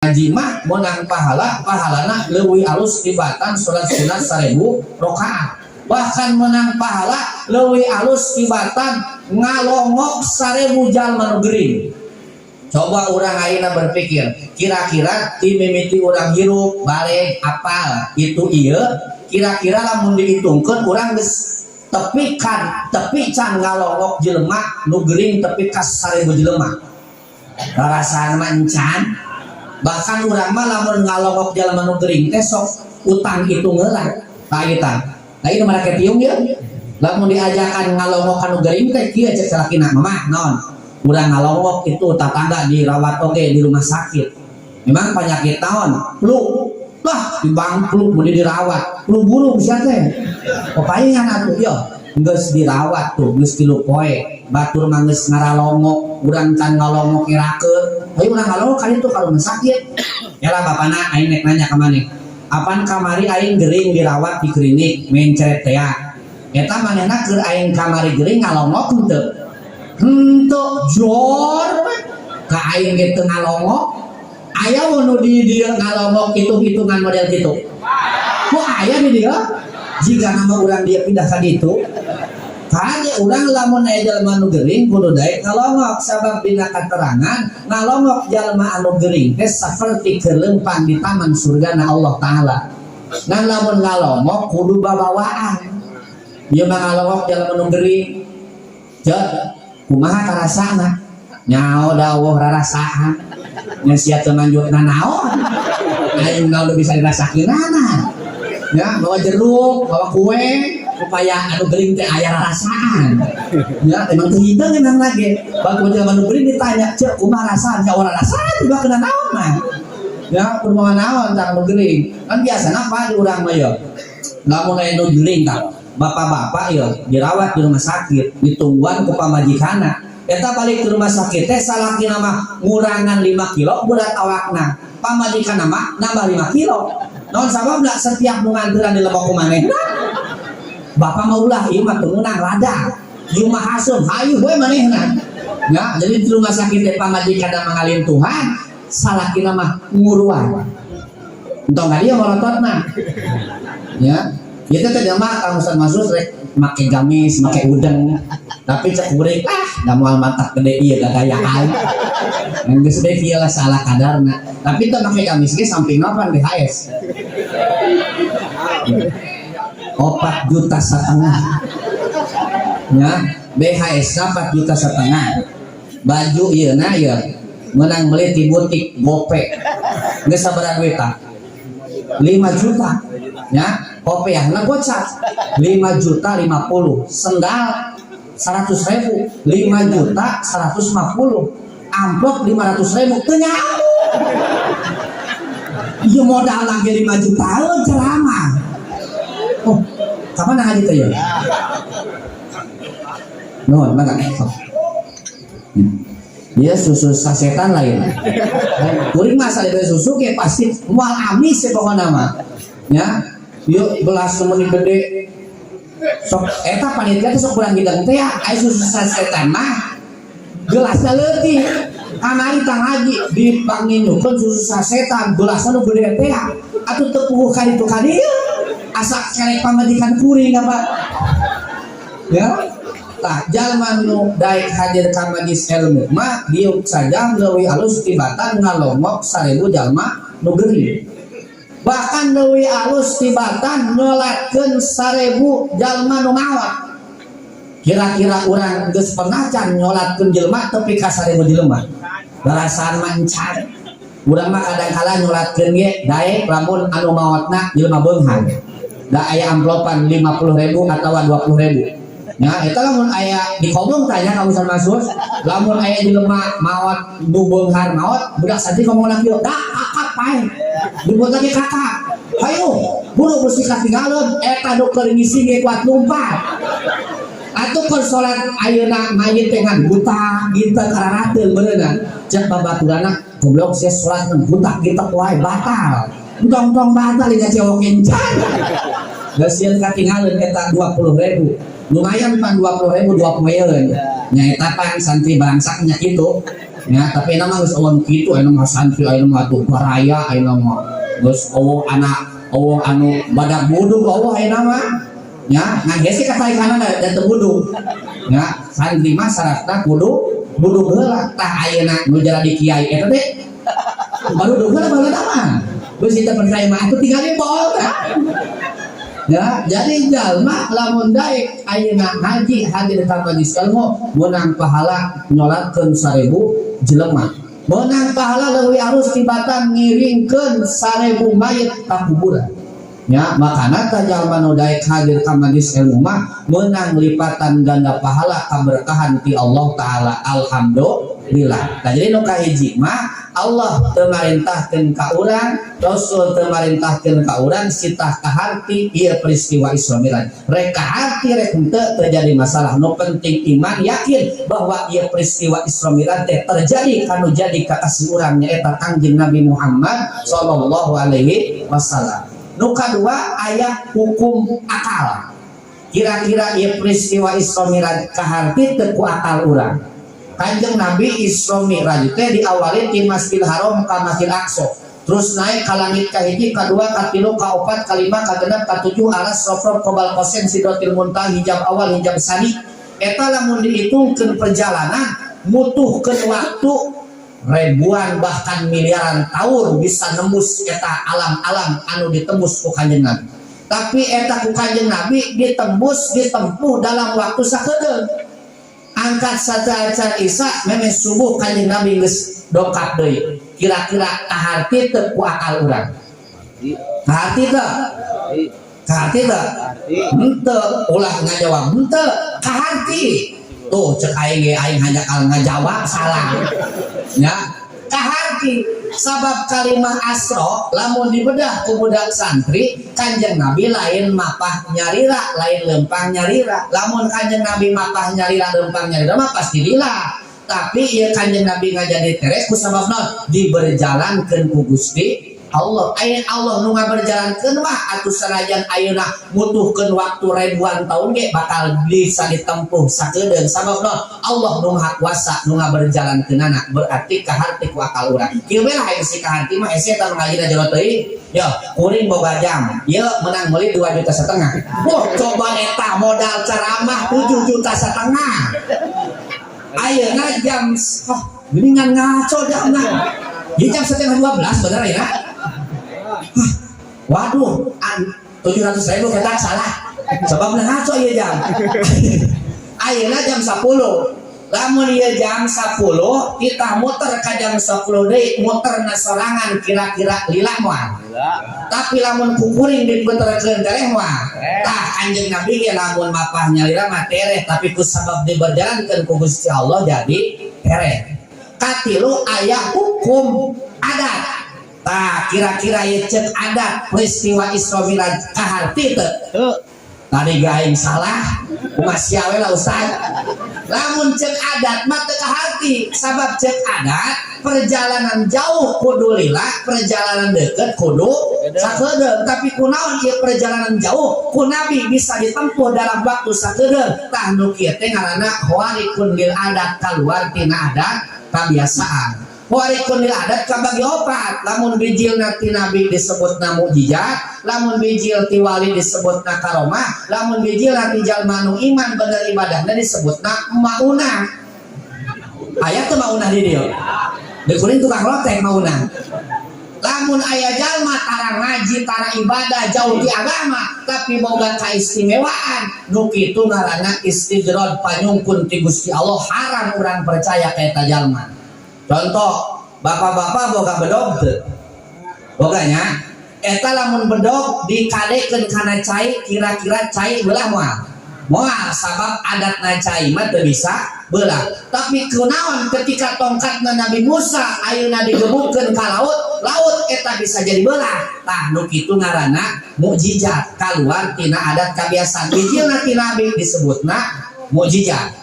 Haji mah menang pahala, pahalana leuwih alus tibatan salat sunat 1000 rakaat. Bahkan menang pahala leuwih alus tibatan ngalongok 1000 jalma nu gering. Coba urang ayeuna berpikir, kira-kira ti mimiti urang hirup balik apal itu ieu, kira-kira lamun dihitungkeun urang geus tepi kan tepi can ngalongok jelema nu gering tepi ka 1000 jelema? Rarasaan mah encan. Bahkan urang mah lamun ngalongok jelema nu gering teh sok utang hitung heula ka eta. Nah, ini mereka tiung ya, lamun diajakan ngalongok kanu gering teh kieu cek salakina, "Mamah, naon?" "Urang ngalongok itu tetangga dirawat oge di rumah sakit." "Memang penyakit naon?" "Flu." "Lah, di bang flu mau dirawat, flu burung sia teh." "Papaingan atuh yo." Geus dirawat tuh geus 3 poe, batur mah geus ngaralongok, urang can ngalongok ngerakeun. "Hayu urang ngalongok ka ditu ka rumah sakit." Ya lah, bapana aing nek nanya ka maneh, apan kamari aing gering dirawat di klinik mencret tea, eta manehna keur aing kamari gering ngalongok henteu? Henteu, jor we. Ka aing ge teu ngalongok. Aya nu di dieu ngalongok hitung-hitungan model kitu? Kok aya di dieu? Jika nama urang dia pindah ka ditu. Kade urang lamun aya jalma anu gering kudu daek ngalongok, sabab dina katerangan ngalongok jalma anu gering teh saperti keur leumpang di taman surgana Allah Taala. Ngan lamun ngalongok kudu babawaan. Ieu mah ngalongok jalma anu gering. Ceuk, kumaha karasana? Nyaho dawuh rarasaan. Nya sia teu manjutna naon? Aing mah bisa dirasakeunana. Ya, bawa jeruk, bawa kue, supaya anu gering teh aya rarasaan. Ya, emang teu hideung emang lagi. Waktu jelema anu gering ditanya, "Ceuk, kumaha rasaan?" Ya ora rasaan juga kena naon mah. Ya, kumaha naon tah anu gering. Kan biasana apa di urang mah ya? Lamun aya nu gering tah, bapak-bapak ya dirawat di rumah sakit, ditungguan ku pamajikanna. Eta balik ke rumah sakit teh salakina mah ngurangan 5 kilo berat awakna. Pamajikanna mah nambah 5 kilo. Naon sababna? Setiap nu nganteran di lebok ku manehna. "Bapak mah ulah, ieu mah teu meunang lada. Ieu mah haseum, hayu we manehna." Ya, jadi di rumah sakit teh pamajikanna mah ngalintuhan, salakina mah nguruan. Entong ka dieu molototna. Ya, ieu teh teh mah Kang Ustaz Masus rek make gamis, make udeng. Tapi cek kuring, ah, da moal matak gede ieu gagayaan. Geus deh kieu lah salah kadarna. Tapi teu make gamis ge sampingna pan BHS. 4,5 juta. Ya, BHS 4,5 juta. Baju ieu na ieu menang beli di butik gope. Geus sabaraha duit tah? 5 juta. Ya, kopiahna gocap 5 juta 50, sendal 100 ribu, 5 juta 150, amplop 500 ribu, teu nyambung. Ieu modal lagi 5 juta ceramah. Oh, kapan haji teh ya? Nuhun, mangga. Dia susu sasetan lain. Kuring masa diberi susu kayak pasti mual amis ya pokoknya mah. Ya, yuk gelas meni gede. Sok eta panitia teh sok kurang gidang teh ya, aya susu sasetan mah gelasnya leutik. Kamari tang haji dipanginyukeun susu sasetan, gelasna nu gede teh ya. Atuh teu puguh ka ditu ka dieu. Asa kerek pamajikan kuring apa. Ya, tah jalma nu daek hadir ka majlis ilmu mah diuk saja leuwih alus tibatan ngalongok 1000 jalma nu gering. Bahkan leuwih alus tibatan nyolatkeun 1000 jalma nu maot. Kira-kira urang geus pernah can nyolatkeun jelema tepi ka 1000 jelema? Barasaan mah encan. Urang mah kadang-kala nyolatkeun ge daek lamun anu maotna jelema beunghar. Da aya amplopan 50.000 atawa 20.000. Nah, eta lamun aya dikomong tanya ka Ustaz Masus, lamun aya jelema maot nu beunghar maot, budak santri ngomong kieu, "Da kakak pae." Dibuat lagi kakak. "Hayu, buru besi katinggalon eta nu keur ngisi ge kuat lumpat." Atuh keur salat ayeuna mayit teh ngan buta gitu kararateun beureunan. Cek babaturana, "Goblok sia, salat ngan buta gitu wae batal." Entong-entong batal liga cewek kencan. Geus sieun katinggalin eta 20.000. Lumayan pan 20.000 2 poeun. Nya eta pan santri bangsaknya kitu. Ya, tapi nama geus euweuh kitu, aya mah santri aya mah atuh baraya, aya mah geus euweuh anak, euweuh anu badak budug, euweuh aya mah. Ya, ngan hese kataikana da teu budug. Ya, santri mah syaratna kudu budug heula. Tah, ayeuna nu jadi kiai eta teh baru heula baheula mah. Geus teu percaya mah atuh tinggal bol. Ya, jadi jalma lamun daek ayeuna haji hadir ka majlis ilmu meunang pahala nyolatkeun 1000 jelema. Meunang pahala leuwih alus tibatan ngiringkeun 1000 mayit ka kuburan. Ya, makana tah jalma nu daek hadir ka majlis ilmu mah meunang lipatan ganda pahala, kaberkahan ti Allah Taala. Alhamdulillah. Nah, jadi nu kahiji mah Allah teu marintahkeun ka urang, Rasul teu marintahkeun ka urang sitah kaharti ieu peristiwa Isra Mi'raj. Rek kaharti rek henteu terjadi masalah. Nu penting iman yakin bahwa ieu peristiwa Isra Mi'raj teh terjadi kanu jadi kakasih urang, nyaeta Kangjeng Nabi Muhammad sallallahu alaihi wasallam. Nu kadua aya hukum akal. Kira-kira ieu peristiwa Isra Mi'raj kaharti teu ku akal urang? Kanjeng Nabi Isra Mi'raj teh diawali ti Masjidil Haram ka Masjidil Aqsa. Terus naik ka langit kahiji, kadua, katilu, kaopat, kalima, kagenep, katujuh, Aras, Rofrof, Qobal Qosen, Sidratil Muntaha, hijab awal, hijab sani. Eta lamun dihitungkeun perjalanan mutuhkeun waktu ribuan bahkan miliaran tahun bisa nembus eta alam-alam anu ditembus ku Kanjeng Nabi. Tapi eta ku Kanjeng Nabi ditembus, ditempuh dalam waktu sakedeung. Angkat sateuacan Isya, memeh subuh Kanjeng Nabi geus dongkap deui. Kira-kira kaharti teu ku akal urang? Kaharti teu? Kaharti teu? Henteu, ulah ngajawab henteu, kaharti. Tuh, cek aing ge aing hanjakal ngajawab salah. Ya, kaharti sabab kalimah asro lamun dibedah ku budak santri, Kanjeng Nabi lain mapah nyalira, lain lempang nyalira. Lamun Kanjeng Nabi mapah nyalira, lempang nyalira mah pasti lila. Tapi ieu Kanjeng Nabi ngajadi tereh ku sabab naon? Diberjalankeun ku Gusti Allah. Aya Allah nu ngaberjalankeun mah atuh sanajan ayeuna mutuhkeun waktu ribuan tahun ge bakal bisa ditempuh sakedeung, sabab naon? Allah nu Maha Kuasa nu ngaberjalankeunana. Berarti kaharti ku akal urang. Kieu we lah, aya si kaharti mah hese tah ngajina jero teuing. Yo, kuring boga jam. Ieu menang meuli 2,5 juta. Wah, coba eta modal ceramah 7,5 juta. Ayeuna jam, oh, geuningan ngaco jamna. Ieu jam 11.30 bener ya? Hah, waduh, 700 ribu kita salah. Sebab ngaco ieu jam. Ayeuna jam 10. Lamun ieu jam 10, kita muter ka jam 10 deui, muterna sorangan kira-kira lila moal? Tapi lamun ku kuring diputerkeun tereh moal? Tah, Kanjeng Nabi ge lamun mapah nyalira mah tereh, tapi ku sabab diberjalankeun ku Gusti Allah jadi tereh. Katilu aya hukum adat. Tah, kira-kira ieu cek adat peristiwa Isra Mi'raj kaharti teu? Teu. Tadi gaing salah, kumaha sia we lah, Ustaz. Lamun cek adat mah teu kaharti, sabab cek adat perjalanan jauh kudu lila, perjalanan deket kudu sakedeung. Tapi kunaon ieu perjalanan jauh ku Nabi bisa ditempuh dalam waktu sakedeung? Tah, nu kieu teh ngaranna khawariqun lil adat, kaluar tina adat kabiasaan. Khawariqun lil adat kabagi opat. Lamun bijilna ti Nabi disebutna mukjizat, lamun bijil ti wali disebutna karomah, lamun bijilna ti jalma nu iman bener ibadahna disebutna maunah. Aya teu maunah di dieu? Di kuring tukang lotek maunah. Lamun aya jalma tara ngaji, tara ibadah, jauh di agama, tapi boga kaistimewaan, nu kitu ngaranna istidraj, panyungkun ti Gusti Allah, haram urang percaya ka eta jalma. Contoh, bapak-bapak boga bedog teu? Boganya, eta lamun bedog dikadekeun kana cai, kira-kira cai belah moal? Moal, sabab adatna cai mah teu bisa belah. Tapi kunaon ketika tongkatna Nabi Musa ayeuna digebukkeun ka laut, laut eta bisa jadi belah? Tah, nu kitu ngaranna mukjizat, kaluar tina adat kabiasaan. Bijilna ti Nabi disebutna mukjizat.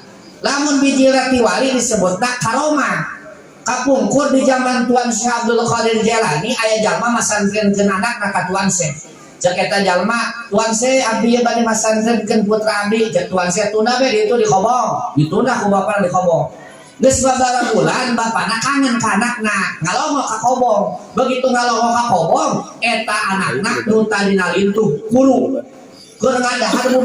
Lamun bijilna ti wali disebutna karomah. Kapungkur di zaman Tuan Syekh Abdul Qadir Jailani aya jalma masantrenkeun anakna ka Tuan Syekh. Cek eta jalma, "Tuan Syekh, abdi ieu bade masantrenkeun putra abdi." Cek Tuan Syekh, "Tunda be ditu di kobong." Ditunda ku bapana di kobong. Geus babaraha bulan bapakna kangen ka anakna, ngalongok ka kobong. Begitu ngalongok ka kobong, eta anakna nu tadina lintuh kuru keur ngadahar bubur.